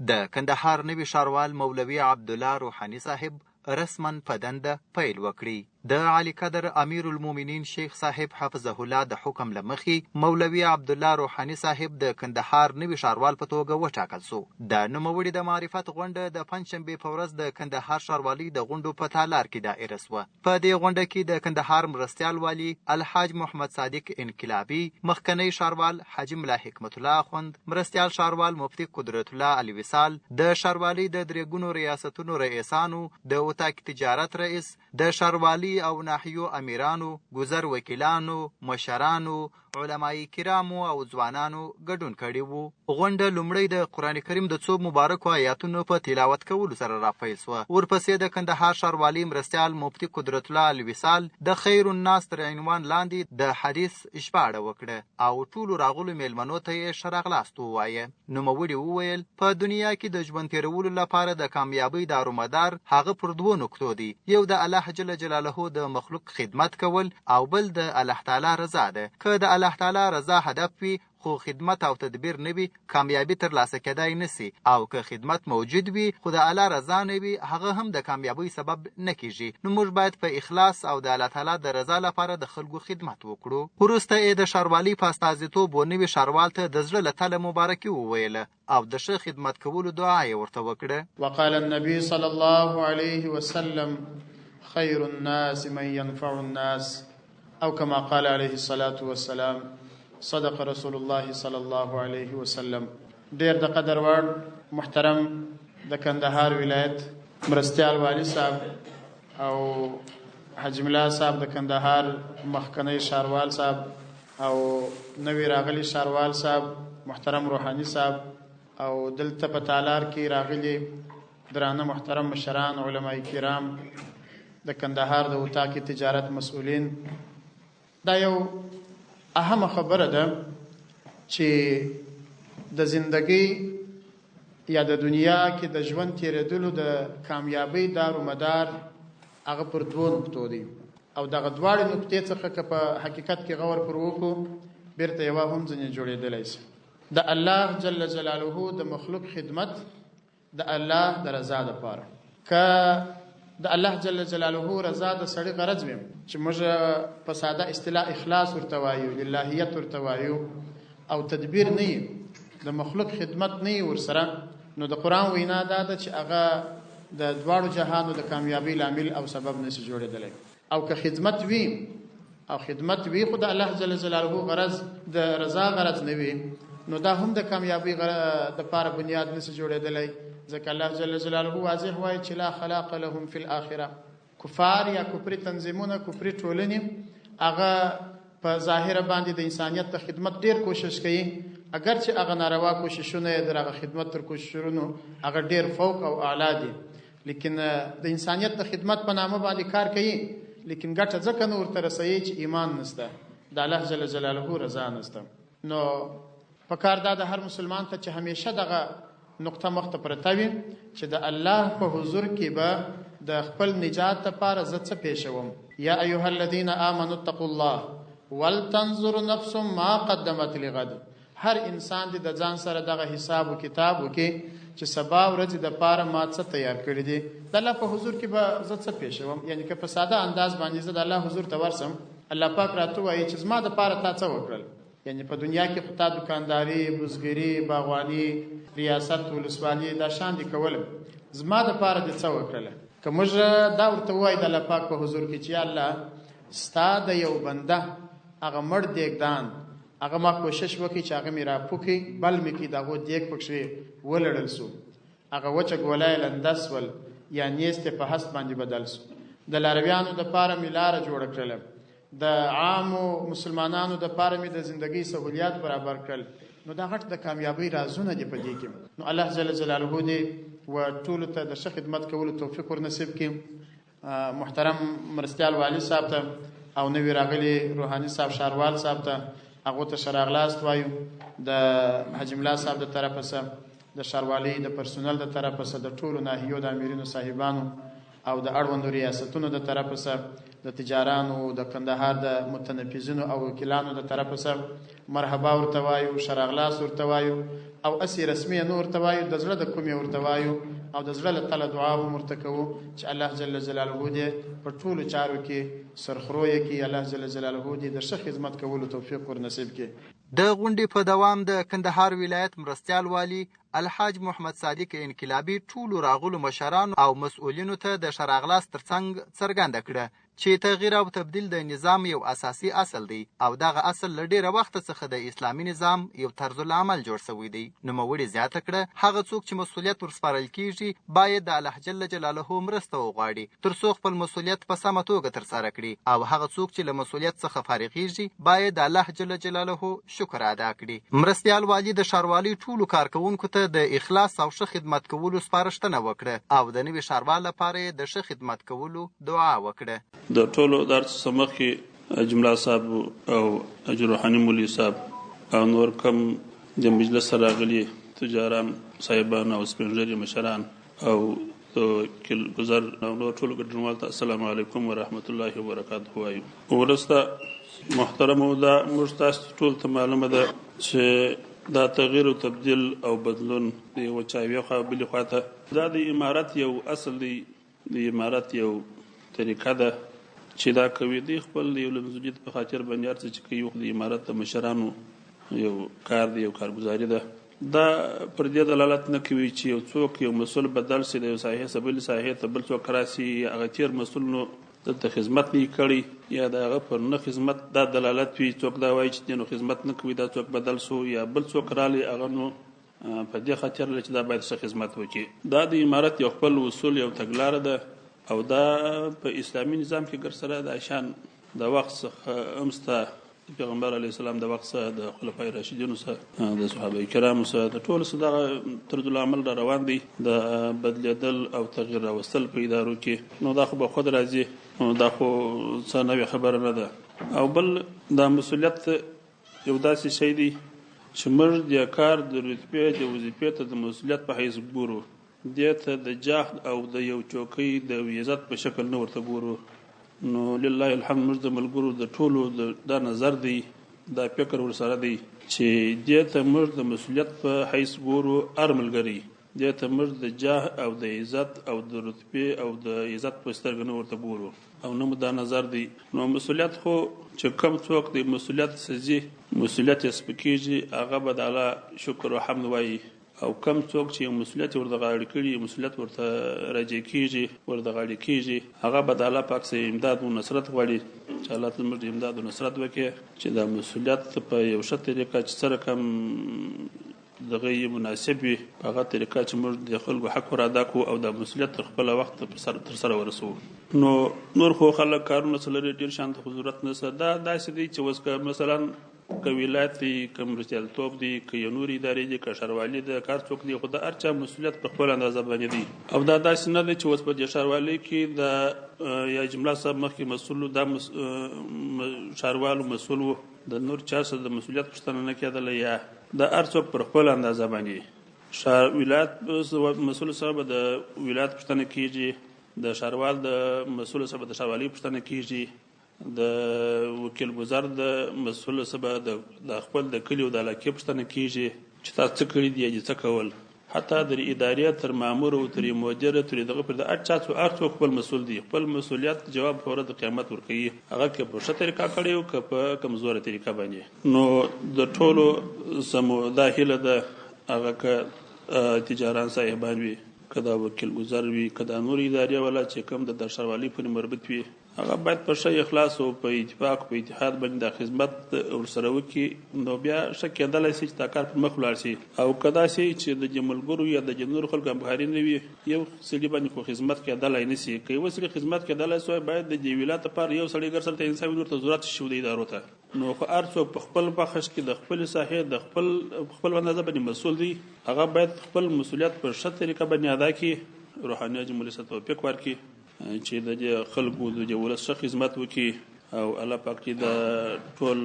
د کندهار نوي ښاروال مولوي عبدالله روحاني صاحب رسما په دنده پیل وکړي. د عالیقدر امیرالمؤمنین شیخ صاحب حفظه الله د حکم له مخې مولوي عبدالله روحاني صاحب د کندهار نوي ښاروال په توګه وټاکل شو. د نوموړي د معرفت غونډه د پنجشنبې په ورځ د کندهار ښاروالۍ د غونډو په تالار کې دائره شوه. په دې غونډه کې د کندهار مرستیال والي الحاج محمد صادق انقلابي، مخکنی ښاروال حاجي ملا حکمت الله اخوند، مرستیال ښاروال مفتي قدرت الله الوصال، د ښاروالۍ د درېګونو ریاستونو رئیسانو، د اتاق تجارت رئیس، د ښاروالۍ او ناحیو امیرانو، ګذر وکیلانو، مشرانو، علماء کرامو او ځوانانو ګډون کړی وو. غونډه لومړی د قرآن کریم د څو مبارکو آیاتونو په تلاوت کولو سره راپیل شوه. ورپسې د کندهار ښاروالۍ مرستیال مفتي قدرت الله الوصال د خیر الناس تر عنوان لاندې د حدیث ژباړه وکړه او ټولو راغلو مېلمنو ته یې ښه راغلاست ووایه. نوموړي وویل، په دنیا کې د ژوند تېرولو لپاره د کامیابۍ دارومدار هغه پر دوو نکتو دی، یو د الله جل جلاله د مخلوق خدمت کول او بل د الله تعالی رضا ده. که د الله تعالی رضا هدف وي، خو خدمت او تدبیر نه وي، کامیابي ترلاسه کېدای نه شي او که خدمت موجود وي، خو د الله رضا نه وي، هغه هم د کامیابۍ سبب نه کېږي. نو موږ باید په اخلاص او د الله تعالی د رضا لپاره د خلکو خدمت وکړو. وروسته ئې د ښاروالۍ په استازیتوب و نوي ښاروال ته د زړه له تله مبارکي وویله او د ښه خدمت کولو دعا ئې ورته وکړه. وقال النبي صلى الله عليه وسلم خير الناس من ينفع الناس او كما قال عليه الصلاة والسلام صدق رسول الله صلى الله عليه وسلم. ډیر د قدر وړ محترم د کندهار ولایت مرستیال والي صاحب او حاجي ملا صاحب د کندهار مخکنی ښاروال صاحب او نوی راغلی ښاروال صاحب محترم روحاني صاحب او دلته په تالار کې راغلي درانه محترم مشران علماء کرام د کندهار د اتاق تجارت مسؤلین، دا یو اهمه خبره ده چې د زندګۍ یا د دنیا کې د ژوند تېرېدلو د کامیابۍ دار و مدار هغه پر دوو نقطو دی او دغه دواړې نقطې څخه که په حقیقت کې غور پر وکړو بیرته یوه هم ځنې جوړېدلی شي. د الله جل جلاله د مخلوق خدمت د الله د رضا دپاره، که د الله جل جلاله رضا د سړي غرض وي چې موږ په ساده اصطلاح اخلاص ورته وایو، للهیت ورته وایو، او تدبیر نه وي، د مخلوق خدمت نه وي ورسره، نو د قرآن وینا دا ده چې هغه د دواړو جهانو د کامیابۍ لامل او سبب نشي جوړېدلی. او که خدمت وي او خدمت وي خو د الله جل جلاله غرض د رضا غرض نه وي، نو دا هم د کامیابۍ د پاره بنیاد نشي جوړېدلی، ځکه الله جل جلاله واضح وایي چې لا خلاق لهم فی الاخره. کفار یا کفري تنظیمونه، کفري ټولنې هغه په ظاهره باندې د انسانیت د خدمت ډیر کوشش کوي، اګر چې هغه ناروا کوششونه یې در هغه خدمت تر کوششونو هغه ډیر فوق او اعلی دي، لیکن د انسانیت د خدمت په نامه باندې کار کوي، لیکن ګټه ځکه نه ورته رسوي چې ایمان نشته، د الله جل جلاله رضا نشته. نو په کار دا د هر مسلمان ته چې همیشه دغه نقطه مخته پرته وي چې د الله په حضور کې به د خپل نجات لپاره زه څه پېښوم. یا ایها الذین آمنوا اتقوا الله ولتنظر نفس ما قدمت لغد. هر انسان دې د ځان سره دغه حساب و کتاب وکړي چې سبا ورځې د پاره ما څه تیار کړي دي، د الله په حضور کې به زه څه پېښوم. یعنی که په ساده انداز باندې زه د الله حضور ته ورسم، الله پاک راته وایي چې زما د پاره تا څه وکړل. یعنی په دنیا کې خو تا دکانداري، بزګري، باغواني، ریاست، ولسوالي دا شان دې کول، زما د پاره دې څه وکړل. که موږ دا ورته ووایو د الله پاک په حضور کې چې یا الله ستا د یو بنده هغه مړ دیګدان هغه ما کوشش وکړي چې هغه مې راپوکي، بل مې کړي، د هغو دیګ پکښې ولړل سو، هغه وچه ګوله یې لنده سول یا نیست یې په هست باندې بدل سو، د لارویانو دپاره مې لاره جوړه کړله، د عامو مسلمانانو دپاره مې د زندګۍ سهولیات برابر کړل، نو دا غټ د کامیابۍ رازونه دي په دې کې. نو الله جل جلاله دې و ټولو ته د ښه خدمت کولو توفیق ورنصیب کړي. محترم مرستیال والي صاحب ته او نوي راغلي روحاني صاحب ښاروال صاحب ته هغو ته ښه راغلاست وایو. د حاجي ملا صاحب د طرفه څخه، د ښاروالۍ د پرسونل د طرفه څخه، د ټولو ناحیو د امیرینو صاحبانو او د اړوندو ریاستونو د طرفه څخه، د تجارانو، د کندهار د متنفذینو او وکیلانو د طرفه څخه مرحبا ورته وایو، ښه راغلاست ورته وایو او هسې رسمي یې نه ورته وایو، د زړه د کومې ورته وایو او د زړه له تله دعا هم ورته کوو چې الله جل جلاله دې په ټولو چارو کې سرخرویه کړي، الله جل جلاله دې د ښه خدمت کولو توفیق ورنصیب کړي. د غونډې په دوام د کندهار ولایت مرستیال والي الحاج محمد صادق انقلابي ټولو راغلو مشرانو او مسؤلینو ته د ښه راغلاست ترڅنګ څرګنده کړه چې تغییر او تبدیل د نظام یو اساسي اصل دی او دغه اصل له ډېره وخته څخه د اسلامي نظام یو طرزالعمل جوړ شوی دی. نوموړي زیاته کړه، هغه څوک چې مسؤلیت ورسپارل کېږي باید د الله جل جلاله مرسته وغواړي تر څو خپل مسؤلیت په سمه توګه ترسره کړي او هغه څوک چې له مسؤلیت څخه فارغېږي باید د الله جل جلاله شکر ادا کړي. مرستیال والي د ښاروالۍ ټولو کارکوونکو ته د اخلاص او ښه خدمت کولو سپارښتنه وکړه او د نوي ښاروال لپاره یې د ښه خدمت کولو دعا وکړه. د ټولو د هر څه مخکې اجملا صاحب او حاجي روحاني مولوي صاحب او نور کوم د مجلس سره راغلي تجاران صاحبان او سپین ږیري مشران او د وکیل ګذر او نور ټولو ګډونوال ته السلام علیکم ورحمت الله وبرکاته وایو. وروسته محترمو دا موږ تاسو ټول ته معلومه ده چې دا تغییر او تبدیل او بدلون د یوه چا یوې خوا بلې خوا ته دا د امارت یو اصل دی، د امارت یو طریقه ده چې دا کوي. دوی خپل یو لمزولیت په خاطر باندې هر څه چې کوي خو د امارت د مشرانو یو کار دی، یو کارګزاري ده. دا پر دې دلالت نه کوي چې یو څوک یو مسؤل بدل شي د یو ساحې څخه بلې ساحې ته بل څوک راشي، هغه تېر مسؤل نو دلته خدمت نه کړی یا د هغه پر نه خدمت دا دلالت وي. څوک دا وایي چې دی نو خدمت نه کوي، دا څوک بدل شو یا بل څوک راغلی، هغه نو په دې خاطر چې دا باید ښه خدمت وکړي. دا د امارت یو خپل اصول یو تګلاره ده او دا په اسلامي نظام کې ګرسره دا شان د وخت څخه هم سته، د پیغمبر علیه السلام د وخت څخه، د خلفای راشدینو څخه، د صحابه کرامو څخه، د ټولو څخه دغه طرز العمل را روان دی، د بدلېدل او تغییر راوستل په ادارو کې. نو دا خو به خود راځي، نو دا خو څه نوې خبره نه ده. او بل دا مسؤلیت یو داسې شی دی چې موږ د کار د رتبې د وظیفې ته د مسؤلیت په حیث ګورو، دې ته د جهد او د یو چوکۍ د عزت په شکل نه ورته ګورو. نو لله الحمد موږ د ملګرو د ټولو دا نظر دی، دا فکر ورسره دی چې دې ته موږ د مسؤلیت په حیث ګورو. هر ملګری دې ته موږ د جاه او د عزت او د رتبې او د عزت په سترګه نه ورته ګورو او نه مو دا نظر دی. نو مسؤلیت خو چې کوم څوک د مسؤلیت سزي، مسؤلیت یې سپکېږي، هغه به د الله شکر او حمد وایي. او کوم څوک چې یو مسؤلیت ورته غاړې کړي، یو مسؤلیت ورته راجع کېږي، ورته غاړې کېږي، هغه به د الله پاک څخه امداد او نصرت غواړي چې الله ته زموږ امداد او نصرت وکړي چې دا مسؤلیت په یو ښه طریقه چې څه رقم دغه یې مناسب وي، په هغه طریقه چې موږ د خلکو حق ور ادا کړو او دا مسؤلیت تر خپله وخته تر سره ورسوو. نو نور خو خلک کارونه څه لري، ډېر شان ته خو ضرورت نشته. دا داسې دی چې اوس که مثلا که ولایت دی، که مرستیالتوب دی، که یو نورې ادارې دي، که ښاروالي ده، که هر څوک دی، خو د هر چا مسؤلیت په خپله اندازه باندې دی. او دا داسې نه دی چې اوس په دې ښاروالۍ کې د یا جمله صاحب مخکې مسؤل و، دا ښاروال مسؤل و، د نور چا څخه د مسؤلیت پوښتنه نه کېدله. یا د هر څوک پر خپله اندازه باندې ښار ولایت مسؤل څخه به د ولایت پوښتنه کېږي، د ښاروال د مسؤل څخه به د ښاروالۍ پوښتنه کېږي، د وکیل ګذر د مسؤل څخه به د خپل د کلي او د علاقې پوښتنه کېږي چې تا څه کړي دي یا دې څه کول. حتی در ادارې تر مامور او تر مدیر تر دغه پر د هر چا څو هر څوک خپل مسؤل دی، خپل مسؤلیت جواب په ورځ د قیامت ورکوي، هغه که په ښه طریقه کړی او که په کمزوره طریقه باندې. نو د ټولو سمو دا هیله ده، هغه که تجاران صاحبان وي، که دا وکیل ګذر وي، که دا نور ادارې والا چې کوم د ښاروالۍ پورې مربوط وي، هغه باید په ښه اخلاص او په اتفاق په اتحاد باندې دا خدمت ورسره وکړي، نو بیا ښه کېدلی شي چې دا کار پر مخ ولاړ شي. او که داسې چې د دې ملګرو یا د دې نورو خلکو همکاري نه وي، یو سړي باندې خو خدمت کېدلی نه شي. که یو سړي خدمت کېدلی شوای، باید د دې ولایت لپاره یو سړی ګر سره تعین شوی نور ته ضرورت شي د ادارو ته. نو خو هر څوک په خپل بخش کې د خپلې ساحې د خپل اندازه باندې مسؤل دی، هغه باید خپل مسؤلیت په ښه طریقه باندې ادا کړي، روحاني جمهوریت ته توفیق ورکړي چې د دې خلکو د دې ولس ښه خدمت وکړي. او الله پاک دې د ټول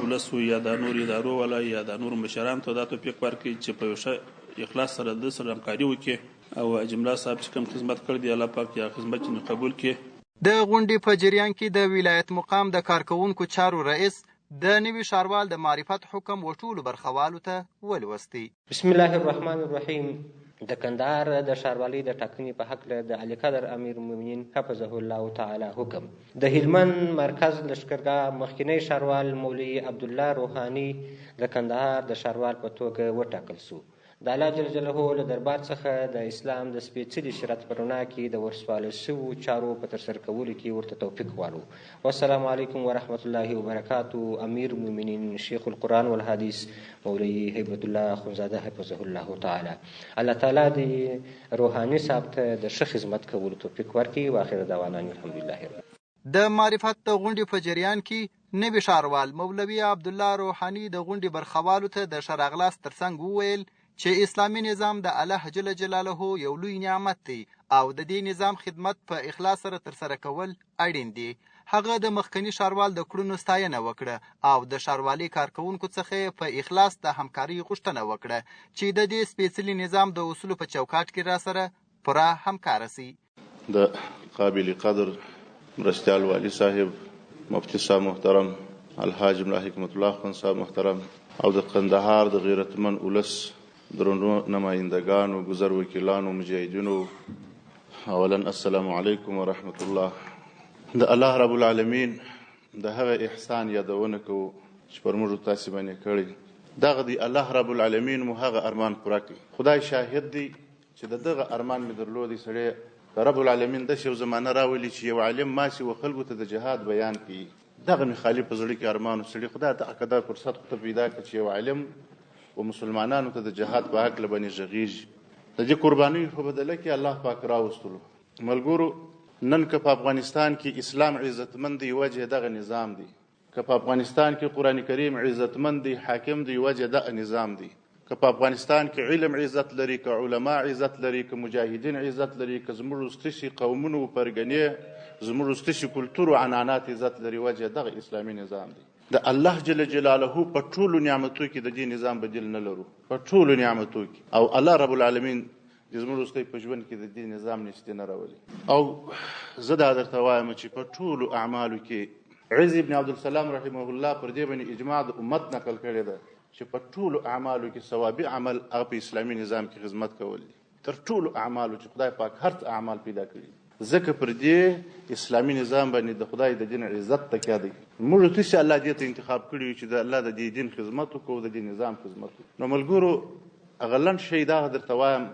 ولس یا د نور ادارو والا یا د نور مشرانو ته دا توفیق ورکړي چې په یو ښه اخلاص سره د سره همکاري وکړي. او حاجي ملا صاحب چې کوم خدمت کړی دی، الله پاک یې خدمت چې قبول کړي. د غونډې په جریان کې د ولایت مقام د کارکوونکو چارو رئیس د نوي ښاروال د معرفت حکم و ټولو برخوالو ته ولوستی. بسم الله الرحمن الرحیم. د کندهار د ښاروالۍ د ټاکنې په هکله د عالیقدر امیرالمؤمنین حفظه الله تعالی حکم. د هلمند مرکز لښکرګاه مخکنی ښاروال مولوي عبدالله روحاني د کندهار د ښاروال په توګه وټاکل شو. د الله جل جلاله له دربار څخه د اسلام د سپېڅلي شریعت په رڼا کې د ورسپارل شوو چارو په ترسره کولو کې ورته توفیق غواړو. والسلام علیکم ورحمت الله وبرکاته. امیر المؤمنین شیخ القرآن والحدیث مولوي هیبت الله اخندزاده حفظه الله تعالی. الله تعالی دې روحاني صاحب ته د ښه خدمت کولو توفیق ورکړي. واخر دعوانا ان الحمدلله رب. د معرفت د غونډې په جریان کې نوي ښاروال مولوي عبدالله روحاني د غونډې برخوالو ته د ښه راغلاست ترڅنګ وویل چې اسلامي نظام د الله جل جلاله یو لوی نعمت دی او د دې نظام خدمت په اخلاص سره ترسره کول اړین دي. هغه د مخکني ښاروال د کړنو ستاینه وکړه او د ښاروالۍ کارکوونکو څخه یې په اخلاص د همکارۍ غوښتنه وکړه چې د دې سپېڅلي نظام د اصولو په چوکاټ کې راسره پوره همکاره شي. د قابل قدر مرستیال والي صاحب مفتي صاحب محترم، الحاج ملا حکمت الله اخوند صاحب محترم، او د قندهار د غیرتمن ولس درنو نمایندګانو، ګذر وکیلانو، مجاهدینو، اولا السلام علیکم ورحمت الله. د الله رب العالمین د هغه احسان یادونه کوو چې پر موږ تاسې باندې کړی. دغه دی الله رب العالمین مو هغه ارمان پوره کړي. خدای شاهد دی چې د دغه ارمان مې درلودی سړی، که رب العالمین داسې یو زمانه راولي چې یو عالم ماسي و خلکو ته د جهاد بیان کوي، دغه مې خالي په زړه کې ارمان و سړي، خدای ته که دا فرصت خو ته پیدا کړه چې یو عالم و مسلمانانو ته د جهاد په هکله باندې غږېږي. د دې قربانیو په بدله کې الله پاک راوستلو. ملګرو، نن که په افغانستان کې اسلام عزتمند دی، وجه دغه نظام دی. که په افغانستان کې قرآن کریم عزتمند دی، حاکم دی، وجه دغه نظام دی. که په افغانستان کې علم عزت لري، که علما عزت لري، که مجاهدین عزت لري، که زموږ وروستشي قومونو و پرګنې، زموږ وروستشي کلتور و عنعنات عزت لري، وجه دغه اسلامي نظام دی. د الله جل جلاله په ټولو نعمتو کې د دې نظام بدیل نه لرو، په ټولو نعمتو کې. او الله رب العالمین د زموږ وروستی په ژوند کې د دې نظام نیستي نه راولي. او زه دا درته وایم چې په ټولو اعمالو کې عز ابن عبدالسلام رحمه الله پر دې باندې اجماع د امت نقل کړې ده چې په ټولو اعمالو کې ثوابي عمل هغه په اسلامي نظام کې خدمت کول دي، تر ټولو اعمالو چې خدای پاک هر څه اعمال پیدا کړي، ځکه پر دې اسلامي نظام باندې د خدای د دین عزت تکیه دی. موږ تاسې الله دې ته انتخاب کړي یو چې د الله د دې دین خدمت وکړو، د دې نظام خدمت وکړو. نو ملګرو، هغه لنډ شی دا درته وایم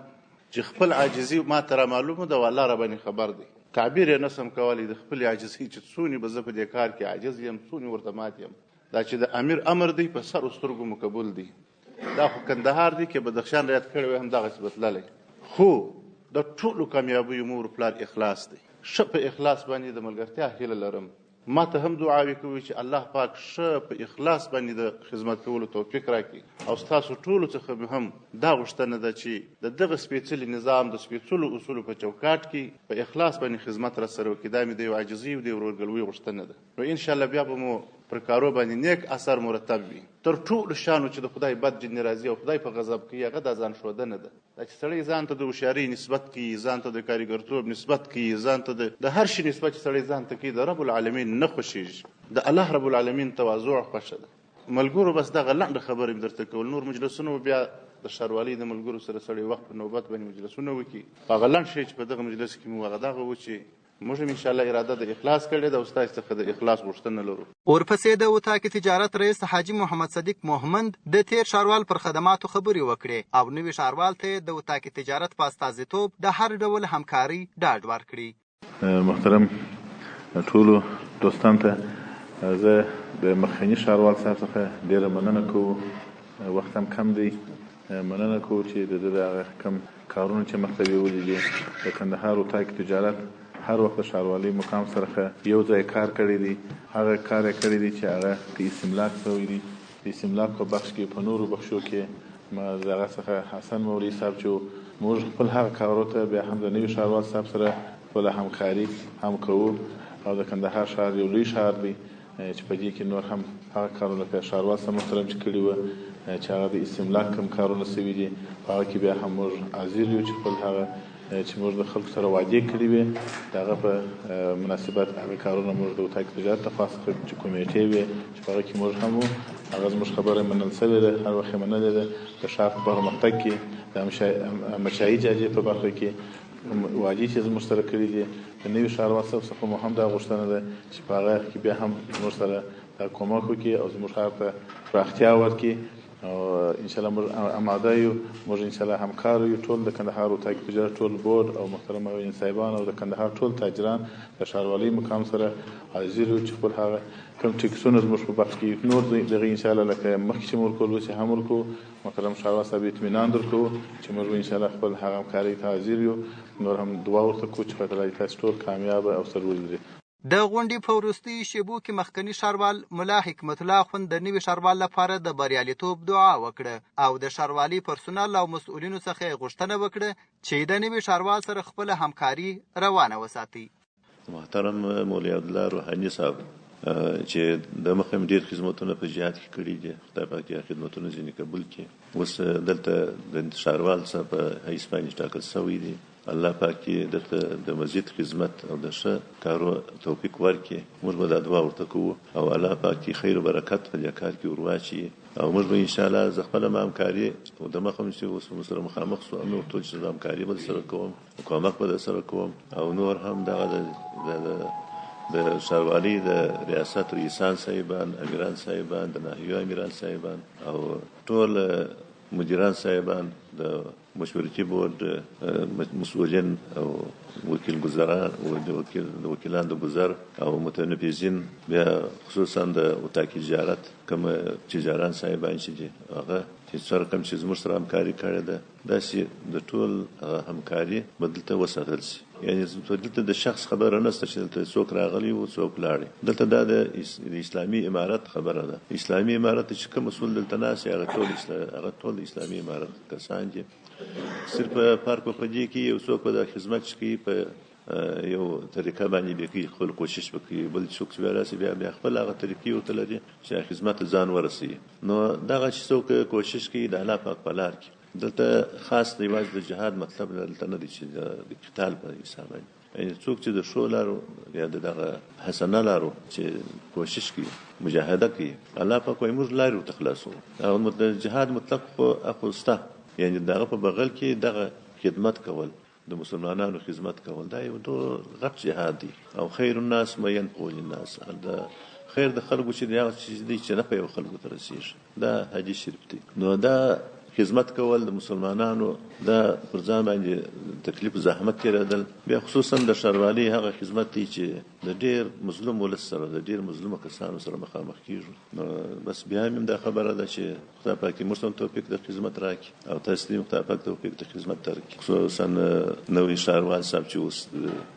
چې خپل عاجزي ما ته را معلومه ده او الله را باندې خبر دی، تعبیر یې نسم کولی د خپلې عاجزۍ چې څونې به زه په دې کار کې عاجز یم، څونې ورته مات یم. دا چې د امیر امر دی په سر او سترګو مو قبول دی. دا خو کندهار دی، که بدخشان رایاد کړی وای هم دغسې به تللی. خو د ټولو کامیابیو مور پلار اخلاص دی. ښه په اخلاص باندې د ملګرتیا هیله لرم. ما ته هم دعاوې کوئ چې الله پاک ښه په اخلاص باندې د خدمت کولو توفیق راکړي. او ستاسو ټولو څخه مې هم دا غوښتنه ده چې د دغه سپېڅلي نظام د سپېڅلو اصولو په چوکاټ کې په اخلاص باندې خدمت راسره وکړي. دا مې د یو عاجزۍ او د یو ورورګلوۍ غوښتنه ده. نو انشاءالله بیا به مو پر کارو باندې نیک اثر مرتب وي. تر ټولو شیانو چې د خدای بد جنې راځي او خدای په غضب کوي هغه دا ځان ښودنه ده. دا چې سړی ځان ته د هوښیارۍ نسبت کوي، ځان ته د کاریګرتوب نسبت کوي، ځان ته د هر شي نسبت چې سړی ځان ته کوي د رب العالمین نه خوښېږي. د الله رب العالمین تواضع خوښه ده. ملګرو بس دغه لنډه خبره مې درته کول. نور مجلسونه به بیا د ښاروالۍ د ملګرو سره سړی وخت په نوبت باندې مجلسونه وکړي. هغه لنډ شی چې په دغه مجلس کې مې و هغه دغه و چې موږ هم انشاءالله اراده د اخلاص کړې ده او ستاسو څخه د اخلاص غوښتنه لرو. ورپسې د اتاق تجارت رئیس حاجي محمد صدیق مهمند د تېر ښاروال پر خدماتو خبرې وکړې او نوي ښاروال ته یې د اتاق تجارت په استازیتوب د هر ډول همکارۍ ډاډ ورکړي. محترم ټولو دوستان ته زه د مخکني ښاروال صاحب څخه ډېره مننه کوو، وخت هم کم دی، مننه کوو چې د ده د هغه کوم کارونه چې مخته بیولي دي. د کندهار اتاق تجارت هر وخت د ښاروالۍ مقام سره ښه یو ځای کار کړی دی، هغه کار یې کړی دی چې هغه په استملاک شوی دی. د استملاک په بخش کې په نورو بخشو کې د هغه څخه حسن مولوي صاحب چې موږ خپل هغه کارو ته بیا هم د نوي ښاروال صاحب سره خپله همکاري هم کوو. او د کندهار ښار یو لوی ښار دی چې په دې کې نور هم هغه کارونه لکه ښاروال صاحب محترم چې کړي وه چې هغه د استملاک کوم کارونه شوي دي، په هغه کې بیا هم موږ حاضر یو چې خپل هغه چې موږ د خلکو سره وعدې کړې وې، د هغه په مناسبت هغه کارونه موږ د اتاق تجارت له خوا څخه چې کمېټې وې چې په هغه کې موږ هم وو، هغه زموږ خبره منل شوې ده، هر وخت یې منلې ده. د ښار په پرمختګ کې د احمدشاهي جادې په برخه کې وعدې چې زموږ سره کړې دي، د نوي ښاروال صاحب څخه مو هم دا غوښتنه ده چې په هغه کې بیا هم زموږ سره دا کومک وکړي او زموږ ښار ته پراختیا ورکړي. او ان شاء الله موږ اماده یو، موږ ان شاء الله همکار یو ټول د کندهار اتاق تجارت ټول بورډ او محترم معاونین صاحبان او د کندهار ټول تاجران د ښاروالۍ مقام سره حاضر یو چې خپل هغه کوم ټیکسونه زموږ په بخش کې نور دغه ان شاء الله لکه مخکې چې مو ورکول اوس هم ورکوو. محترم ښاروال صاحب اطمینان درکوو چې موږ به ان شاء الله خپل هغه همکارۍ ته حاضر یو. نور هم دعا ورته کوو چې خدای تعالی دې تاسو ټول کامیاب او سرلوړي لري. د غونډې په وروستیو شېبو کې مخکني ښاروال ملا حکمت الله اخوند د نوي ښاروال لپاره د بریالیتوب دعا وکړه او د ښاروالۍ پرسونل او مسؤلینو څخه یې غوښتنه وکړه چې د نوي ښاروال سره خپله همکاري روانه وساتي. محترم مولوي عبدالله روحاني صاحب چې د مخه هم ډېر خدمتونه په جهاد کې کړي دي، خدای پاک یې خدمتونه ځینې قبول کړي. اوس دلته د ښاروال صاحب په حیث باندې ټاکل شوی دی. الله پاک دې ده ته د مزید خدمت او د ښه کارو توفیق ورکړي. موږ به دا دعا ورته کوو او الله پاک دې خیر او برکت په دې کار کې ورواچوي او موږ به ان شاء الله زه خپله هم همکاري او د مخه هم چې اوس موږ سره مخامخ شو هم ورته وویل چې زه همکاري به درسره کوم او کومک به درسره کوم او نور هم دغه د د ښاروالۍ د ریاست رئیسان صاحبان، امیران صاحبان، د ناحیو امیران صاحبان او ټول مدیران صاحبان، د مشورتي بورډ مسؤلین او وکیل ګذران او د وکیل د وکیلان د ګذر او متنفذین، بیا خصوصا د اتاق تجارت کوم تجاران صاحبان چې دي هغه چې څه رقم چې زموږ سره همکاري کړې ده، داسې د ټول هغه همکاري به دلته وساتل شي. یعنې دلته د شخص خبره نشته چې دلته څوک راغلی وو څوک لاړی، دلته دا د اسلامي امارت خبره ده. اسلامي امارت چې کوم مسؤل دلته ناست هغه ټول هغه ټول د اسلامي امارت کسان دي. صرف فرق په دې کې یو څوک به د خدمت چې کوي په یو طریقه باندې به کوي، خپل کوشش به کوي، بل څوک چې بیا راسي بیا بیا خپل هغه طریقې ورته لري چې خدمت ته ځان ورسوي. نو دغه چې څوک کوشش کوي د الله پاک په لار کې، دلته خاص د یوازې د جهاد مطلب دلته نه دی چې د قتال په حساب باندې، یعنې څوک چې د ښو لارو یا د دغه حسنه لارو چې کوشش کوي مجاهده کوي، الله پاک وایي موږ لارې ورته خلاصوو. هغه د جهاد مطلق خو خو شته، یعنې د هغه په بغل کې دغه خدمت کول، د مسلمانانو خدمت کول، دا یو ډېر غټ جهاد دی. او خیر الناس ما ينفع للناس، د خیر د خلکو چې دی هغه څه دی چې نفع یې خلکو ته رسېږي، دا حدیث شریف دی. نو دا خدمت کول د مسلمانانو دا پر ځان باندې تکلیف زحمت تېرېدل، بیا خصوصا د ښاروالۍ هغه خدمت دی چې د ډېر مظلوم ولس سره، د ډېر مظلومو کسانو سره مخامخ کېږو. نو بس بیا هم دا خبره ده چې خدای پاک دې موږ ته هم توفیق د خدمت راکړي او تاسو دې هم خدای پاک توفیق د خدمت درکړي. خصوصا نوی ښاروال صاحب چې اوس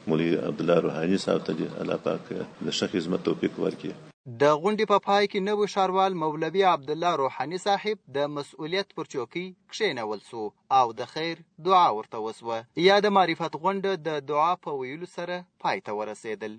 مولوي عبدالله روحاني صاحب ته دې الله پاک د ښه خدمت توفیق ورکړي. د غونډې په پای کې نوی ښاروال مولوي عبدالله روحاني صاحب د مسؤلیت پر چوکۍ کښېنول شو او د خیر دعا ورته وشوه. یاده معرفت غونډه د دعا په ویلو سره پای ته ورسېدل.